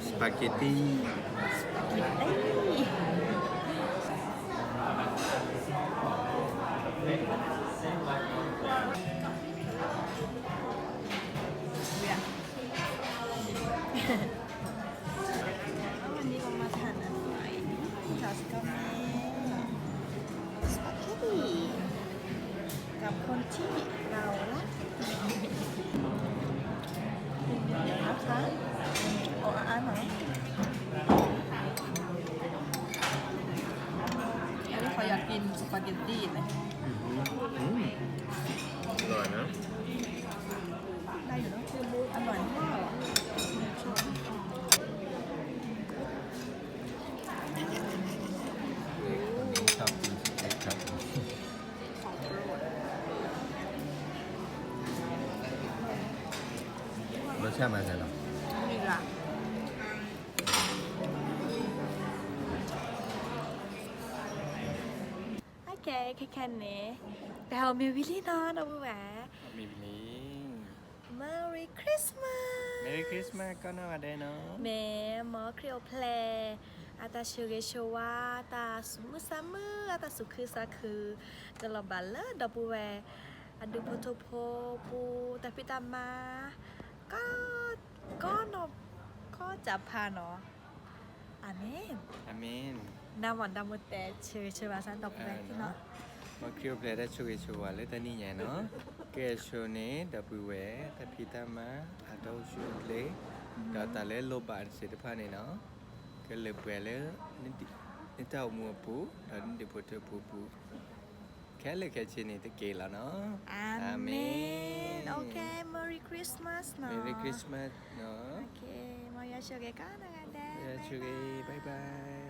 Spaghetti. Spaghetti. Spaghetti. Spaghetti. กับคนที่เรารัก นะคะ เอาอันไหน อันนี้เขาอยากกินสปาเกตตี้ไหม อืม อืม อร่อยนะ ได้อยู่นะ อร่อยมาก ชอบกินสเต็กครับ รสชาติมันไงล่ะ นี่ล่ะ โอเค ခဲခဲန့ၣ် တၢ်ဟိမ့ၢ်ဝံၤလံနီၤ ဒီပုၢ်ဝဲၢ် မ့ၢ်ဝံၤလံ Merry Christmas Merry Christmas ကီးနီၢ်ဂၤဒဲးနီၤ မ့ၢ်မ်ခရံာ်အိၣ်ဖျဲၣ် အတၢ်ဆိၣ်ဂ့ၤဆိၣ်ဝါ တၢ်မုာ်သးမုာ် အတၢ်သူၣ်ခုသးခု ကလီၤဘၣ်လၢဒီပုၢ်ဝဲၢ် အဒူၣ်ဖိထၢဖိပူၤ တၢ်ဖံးတၢ်မၤ ကီး ကီးနီၢ် ကီးစၢ်ဖးနီၤ အၤမ့ၣ် အၤမ့ၣ် နမ့ၢ်ဒီးမိၢ်တဲဆိၣ်ဂ့ၤဆိၣ်ဝါစၢ်ဒီပုၢ်ဝဲၢ်သ့ၣ်နီၤ မ်ခရံာ်အိၣ်ဖျဲၣ်တၢ်ဆိၣ်ဂ့ၤဆိၣ်ဝါလၢတနံၤညါနီၤ ကဲဆိၣ်န့ၣ် ဒီပုၢ်ဝဲၢ် တၢ်ဖံးတၢ်မၤ အတၢ်အိၣ်ဆူၣ်အိၣ်ချ့ ဒီးတၢ်လၢလိၣ်ဘၣ်သ့ၣ်တဖၣ်န့ၣ်နီၤ ကလၢပှဲၤလၢ နတၢ်အိၣ်မူအပူၤ ဒီးနဒူၣ်ဖိထၢဖိပူၤ ခဲလၢာ်ခဲဆ့န့ၣ်တက့ၢ်လီၤနီၤ အၤမ့ၣ် အၤမ့ၣ် Okay Merry Christmas နီၤ Merry Christmas နီၤ Okay မ်ယွၤဆိၣ်ဂ့ၤကီးနီၢ်ဂၤဒဲး ယွၤဆိၣ်ဂ့ၤ bye bye